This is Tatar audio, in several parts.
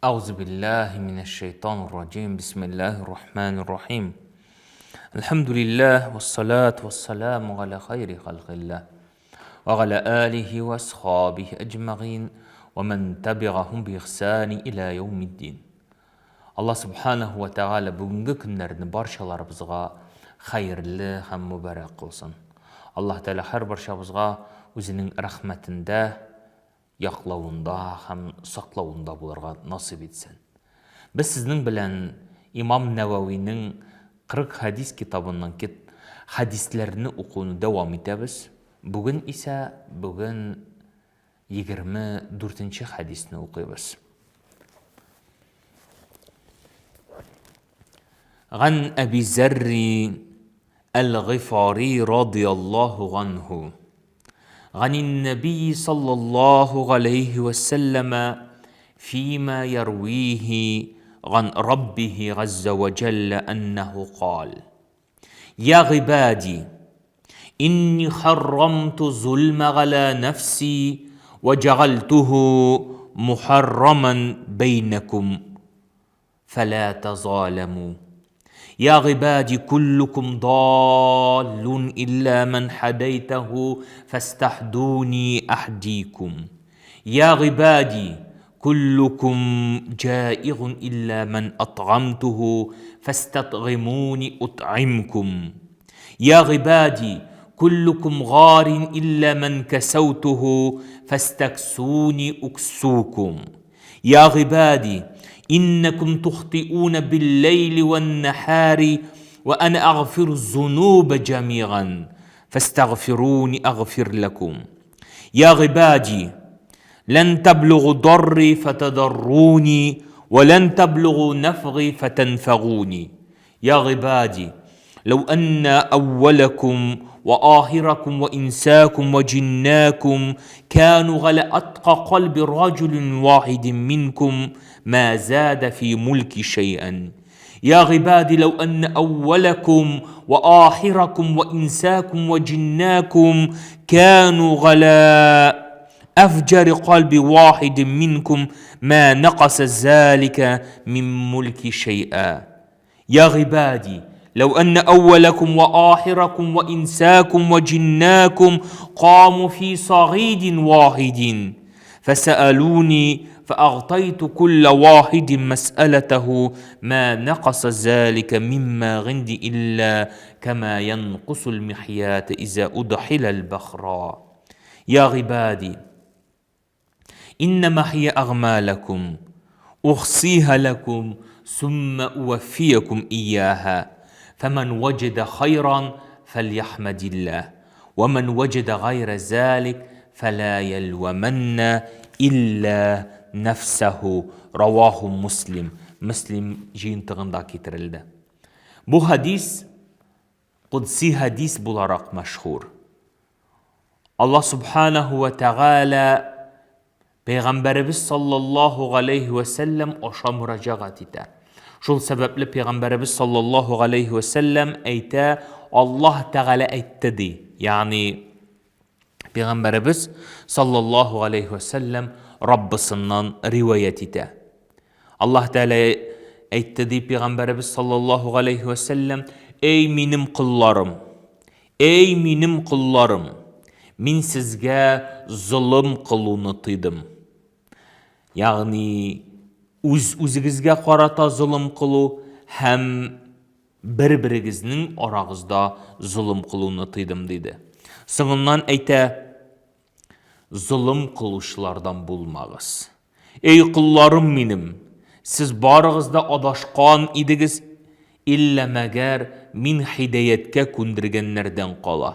أعوذ بالله من الشيطان الرجيم بسم الله الرحمن الرحيم الحمد لله والصلاة والسلام على خير خلق الله وعلى آله وأصحابه أجمعين ومن تبعهم بإحسان إلى يوم الدين Алла Субханаһу ва Тәгалә бүгенге көннәрне барчаларыбызга хәерле һәм мөбарәк кылсын. Аллаһ Тәгалә һәрбарчабызга үзенең рәхмәтендә, яклавында һәм саклавында булырга насыйп итсен. Без сезнең белән Имам Нәвәвинең 40 хәдис китабыннан кит хәдисләрне укуны дәвам итәбез. Бүген исә бүген 24 нче хәдисне укыйбыз. Ган Әби Зәрри Әл-Гыйфари радияллаһу ганһу. Ганин Нәби саллаллаһу галәйһи вә сәлләмә фима ярвихи ган Раббихи газзә вә җәллә әннәһу кал. Я гыйбади, инни харрамту зульма галя нәфси вә җәгальтуху мухарраман бәйнәкум, фәлә тазаламу. Я гыйбади куллукум даллун илля ман хадайтаху фастахдуни ахдикум. Я гыйбади куллукум җаигун илля ман атгамтуху фастатгимуни утгимкум. Я гыйбади куллукум гарин илля ман касаутуху фастаксуни уксукум. Я гыйбади иннакум тухтиуна бил-лейли ван-нахари ва ана агфиру зунуба джамиган фастагфируни агфир лакум. Я гыйбади лән таблугу дарри фатадарруни ва лән таблугу нафги фатанфагуни. Я гыйбади ләү әннә әүвәләкум ва ахиракум ва инсакум ва җиннакум кану галя атка кальби раҗулин вахидин минкум ма зада фи мульки шәйән. Я гыйбади ләү әннә әүвәләкум ва ахиракум ва инсакум ва җиннакум кану галя әфҗари кальби вахидин минкум ма накаса залика мин мульки шәйә. Я гыйбади ләү әннә әүвәләкум ва ахиракум ва инсакум ва җиннакум каму фи сагидин вахидин фәсәәлүни фәагътайту кулла вахидин мәсьәләтәһу ма накаса залика мимма гынди илля кама янкусул михьят иза удхилал бахра. Я гыйбади Иннама хия агъмалакум, ухсиха лакум, сумма уваффиякум ияха, фәмән ваҗада хайран фәльяхмәдиллаһ, ва ман ваҗада гайра залик фәла ялваманна илля нәфсәһу, раваху Муслим, Мөслим җыентыгында китерелде. Бу хәдис Кудси хәдис буларак мәшһүр. Аллаһ Субханаһу ва Тәгалә Пәйгамбәребез саллаллаһу галәйһи вә сәлләм аша мөрәҗәгать итә. Шул сәбәпле Пәйгамбәребез саллаллаһу галәйһи вә сәлләм әйтә, Аллаһ Тәгалә әйтте ди. Ягъни Пәйгамбәребез саллаллаһу галәйһи вә сәлләм Раббысыннан риваять итә. Аллаһ Тәгалә әйтте ди Пәйгамбәребез саллаллаһу галәйһи вә сәлләм, Эй минем колларым! Эй минем колларым! Мин сезгә золым кылуны тыйдым. Ягъни үз-үзегезгә карата золым кылу һәм бер-берегезнең арагызда золым кылуны тыйдым, диде. Соңыннан әйтә, Золым кылучылардан булмагыз. Эй колларым минем, сез барыгыз да адашкан идегез, иллә мәгәр мин һидаятькә күндергәннәрдән кала.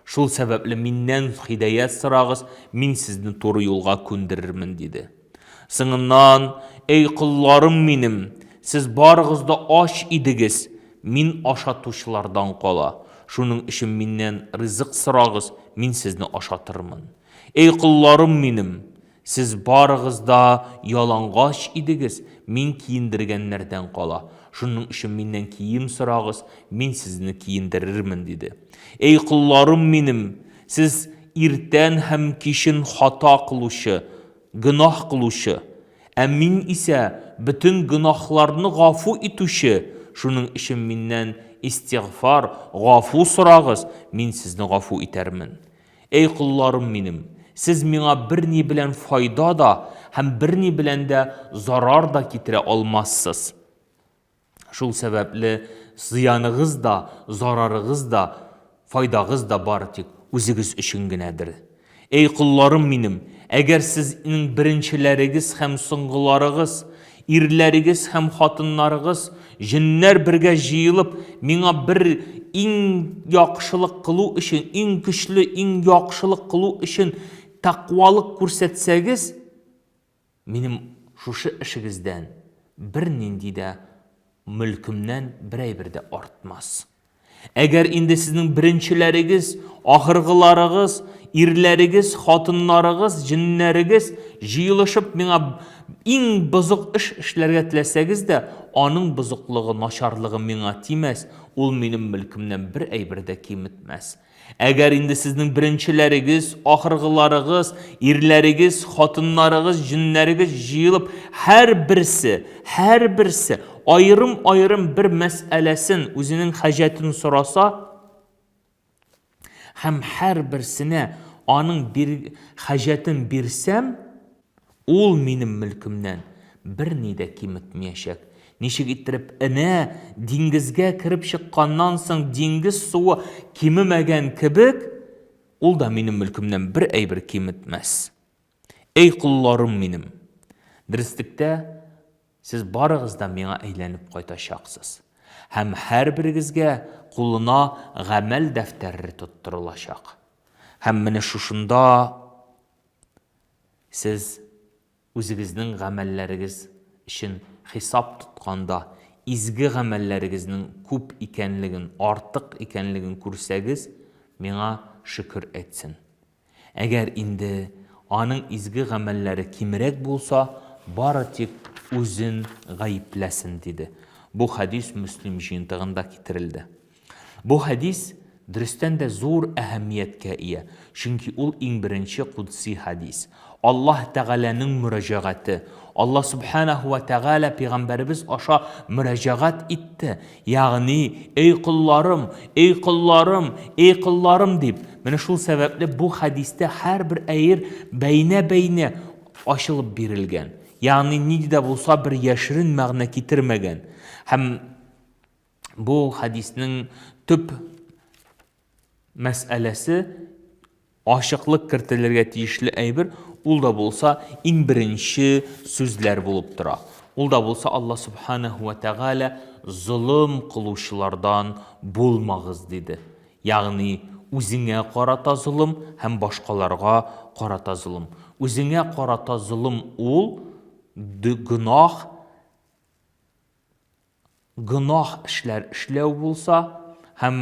Шул сәбәпле миннән һидаять сорагыз, мин сезне туры юлга күндерермен, диде. Соңыннан, Эй колларым минем, сез барыгыз да ач идегез, мин ашатучылардан кала. Шуның өчен миннән ризык сорагыз, мин сезне ашатырмын. Эй колларым минем, Сез барыгыз да ялангач идегез, мин киендергәннәрдән кала. Шуның өчен миннән кием сорагыз, мин сезне киендерермен, диде. Эй колларым минем, сез иртән һәм кичен хата кылучы, гөнаһ кылучы. Ә мин исә бөтен гөнаһларны гафу итүче, шуның өчен миннән истигъфар, гафу сорагыз, мин сезне гафу итәрмен. Әй колларым минем, сез миңа берни белән файда да һәм берни белән дә зарар да китерә алмассыз. Шул сәбәпле зыяныгыз да, зарарыгыз да, файдагыз да бары тик үзегез өчен генәдер. Әй колларым минем, әгәр сезнең беренчеләрегез һәм соңгыларыгыз, ирләрегез һәм хатыннарыгыз, җеннәр бергә җыелып, миңа бер иң яхшылык кылу өчен, иң көчле, иң яхшылык кылу өчен тәкъвалык күрсәтсәгез, Минем шушы эшегездән бернинди дә мөлкемнән бер әйбер дә артмас. Әгәр инде сезнең беренчеләрегез, ахыргыларыгыз, ирләрегез, хатыннарыгыз, җеннәрегез җыелышып миңа иң бозык эш эшләргә теләсәгез дә, аның бозыклыгы, начарлыгы миңа тимәс, ул минем мөлкемнән бер әйбер дә киметмәс. Әгәр инде сезнең беренчеләрегез, ахыргыларыгыз, ирләрегез, хатыннарыгыз, җеннәрегез җыелып, һәрберсе, һәрберсе аерым-аерым бер мәсьәләсен, үзенең хаҗәтен сораса, һәм һәрберсенә аның бир, хаҗәтен бирсәм, Ул минем мөлкемнән берни дә киметмиячәк. Ничек иттереп энә диңгезгә кереп чыкканнан соң диңгез суы кимемәгән кебек, ул да минем мөлкемнән бер әйбер киметмәс. Эй колларым минем! Дөреслектә, сез барыгыз да миңа әйләнеп кайтачаксыз. Һәм һәрберегезгә кулына гамәл дәфтәре тоттырылачак. Һәм менә шушында Сез үзегезнең гамәлләрегез өчен хисап тотканда, изге гамәлләрегезнең күп икәнлеген, артык икәнлеген күрсәгез, миңа шөкер әйтсен. Әгәр инде аның изге гамәлләре кимрәк булса, бары тик үзен гаепләсен, диде. Бу хәдис Мөслим җыентыгында китерелде. Бу хәдис дөрестән дә зур әһәмияткә ия, чөнки ул иң беренче кудси хәдис. Аллаһ Тәгаләнең мөрәҗәгате. Аллаһ Сүбхәнәһү вә Тәгалә пәйгамбәребез аша мөрәҗәгать итте, ягъни, Эй колларым, эй колларым, эй колларым дип. Менә шул сәбәпле бу хәдистә һәрбер әйер бәйнә-бәйнә ачылып бирелгән. Ягъни нинди дә булса бер яшерен мәгънә китермәгән. Һәм Бу хәдиснең төп мәсьәләсе ачыклык кертелергә тиешле әйбер, ул да булса иң беренче сүзләр булып тора. Ул да булса Алла субханаһу ва тәгалә золым кылучылардан булмагыз диде. Ягъни үзеңә карата золым һәм башкаларга карата золым. Үзеңә карата золым ул гөнаһ Гөнаһ эшләр эшләү булса һәм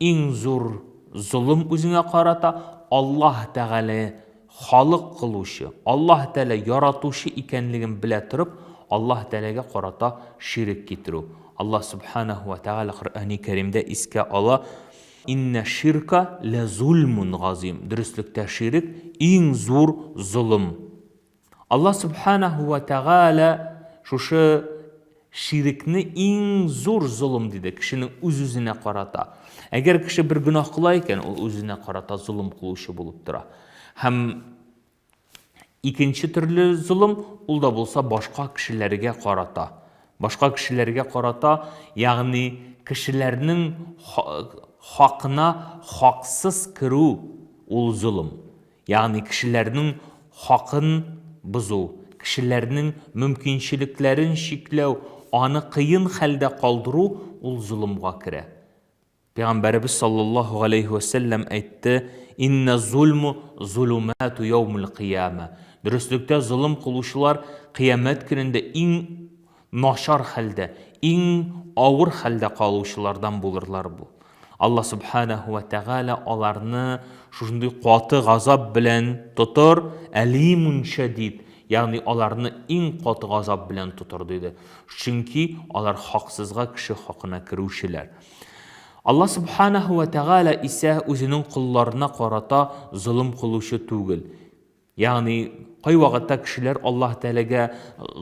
иң зур золым үзеңә карата Аллаһ Тәгалә халык кылучы, Аллаһ Тәгалә яратучы икәнлеген белә торып, Аллаһ Тәгаләгә карата ширек китерү. Аллаһ Субханаһу ва Тәгалә Коръәни Кәримдә искә ала, Иннә ширка лә зульмун газыйм. Дөреслектә ширек иң зур золым. Аллаһ Сүбхәнәһү вә Тәгалә шушы ширекне иң зур золым диде, кешенең үз-үзенә карата. Әгәр кеше бер гөнаһ кыла икән, ул үзенә карата золым кылучы булып тора. Һәм икенче төрле золым, ул да булса башка кешеләргә карата. Башка кешеләргә карата, ягъни кешеләрнең хакына хаксыз керү, ул золым. Ягъни кешеләрнең хакын бозу, кешеләрнең мөмкинчелекләрен чикләү, аны кыен хәлдә калдыру ул золымга керә. Пәйгамбәребез саллаллаһу галәйһи вә сәлләм әйтте, Иннә зульму зулумату яумул кыяма. Дөреслектә золым кылучылар кыямәт көнендә иң начар хәлдә, иң авыр хәлдә калучылардан булырлар бу. Алла Субханаһу ва Тәгалә аларны шушындый каты газап белән тотыр, әлимун шәдид, ягъни аларны иң каты газап белән тотыр диде. Чөнки алар хаксызга кеше хакына керүчеләр. Алла Субханаһу ва Тәгалә исә үзенең колларына карата золым кылучы түгел. Ягъни Кайвакытта кешеләр Аллаһ Тәгаләгә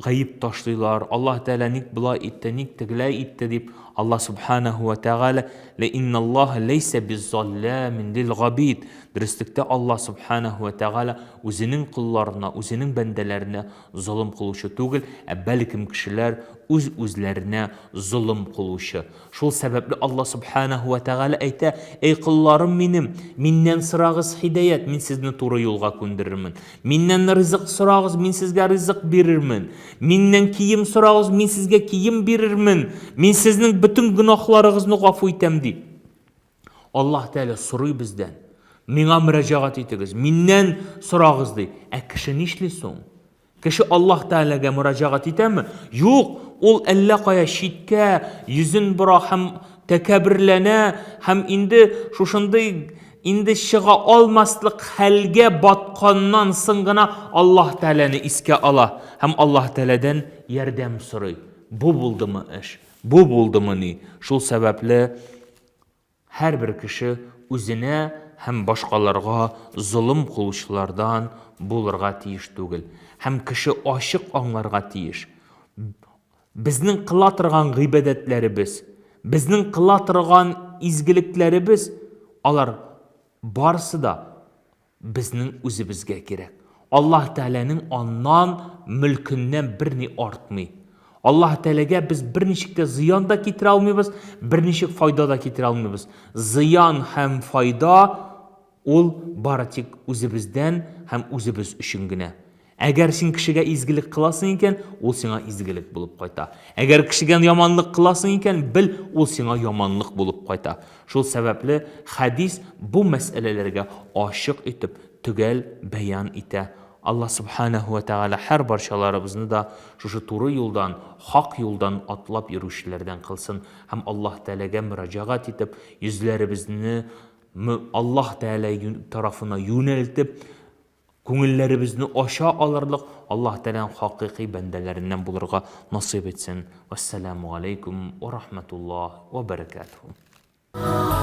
гаеп ташлыйлар. Аллаһ Тәгалә ник болай итте, ник тегеләй итте дип. Аллаһ Субханаһу ва Тәгалә лә инналлаһа ләйсә биззалламин лил габид. Дөреслектә Аллаһ Субханаһу ва Тәгалә үзенең колларына, үзенең бәндәләренә золым кылучы түгел, ә бәлкем кешеләр үз-үзләренә золым кылучы. Шул сәбәпле Аллаһ Субханаһу ва Тәгалә әйтә, Әй колларым минем, миннән сорагыз һидаять, мин сезне туры юлга күндерермен. Миннән ризык сорагыз, мин сезгә ризык бирермен. Миннән кием сорагыз, мин сезгә кием бирермен. Мин сезнең бөтен гөнаһларыгызны гафу итәм, ди. Аллаһ Тәгалә сорый бездән. Миңа мөрәҗәгать итегез, миннән сорагыз, ди. Ә кеше нишли соң? Кеше Аллаһ Тәгаләгә мөрәҗәгать итәме? Юк, ул әллә кая читкә йөзен бора һәм тәкәбберләнә һәм инде шушындый инде чыга алмаслык хәлгә батканнан соң гына Аллаһ Тәгаләне искә ала һәм Аллаһ Тәгаләдән ярдәм сорый. Бу булдымы эш? Бу булдымыни? Шул сәбәпле Һәрбер кеше үзенә һәм башкаларга золым кылучылардан булырга тиеш түгел. Һәм кеше ачык аңларга тиеш, безнең кыла торган гыйбадәтләребез, безнең кыла торган изгелекләребез, алар барысы да Безнең үзебезгә кирәк. Аллаһ Тәгаләнең аннан мөлкеннән берни артмый. Аллаһ Тәгаләгә без берничек тә зыян да китерә алмыйбыз, берничек файда да китерә алмыйбыз. Зыян һәм файда ул бары тик үзебездән һәм үзебез өчен генә. Әгәр син кешегә изгелек кыласың икән, ул сиңа изгелек булып кайта. Әгәр кешегә яманлык кыласың икән, бел, ул сиңа яманлык булып кайта. Шул сәбәпле хәдис бу мәсьәләләргә ачык итеп, төгәл бәян итә. Аллаһ Субханәһү вә Тәгалә һәр барчаларыбызны да шушы туры юлдан, хак юлдан атлап йөрүчеләрдән кылсын һәм Аллаһ Тәгаләгә мөрәҗәгать итеп, йөзләребезне Аллаһ Тәгалә тарафына юнәлтеп, Күңелләребезне ача алырлык Аллаһ Тәгаләнең хакыйкый бәндәләреннән булырга насыйп итсен. Вәссәламү галәйкүм вә рахмәтуллаһ вә бәрәкәтүһү.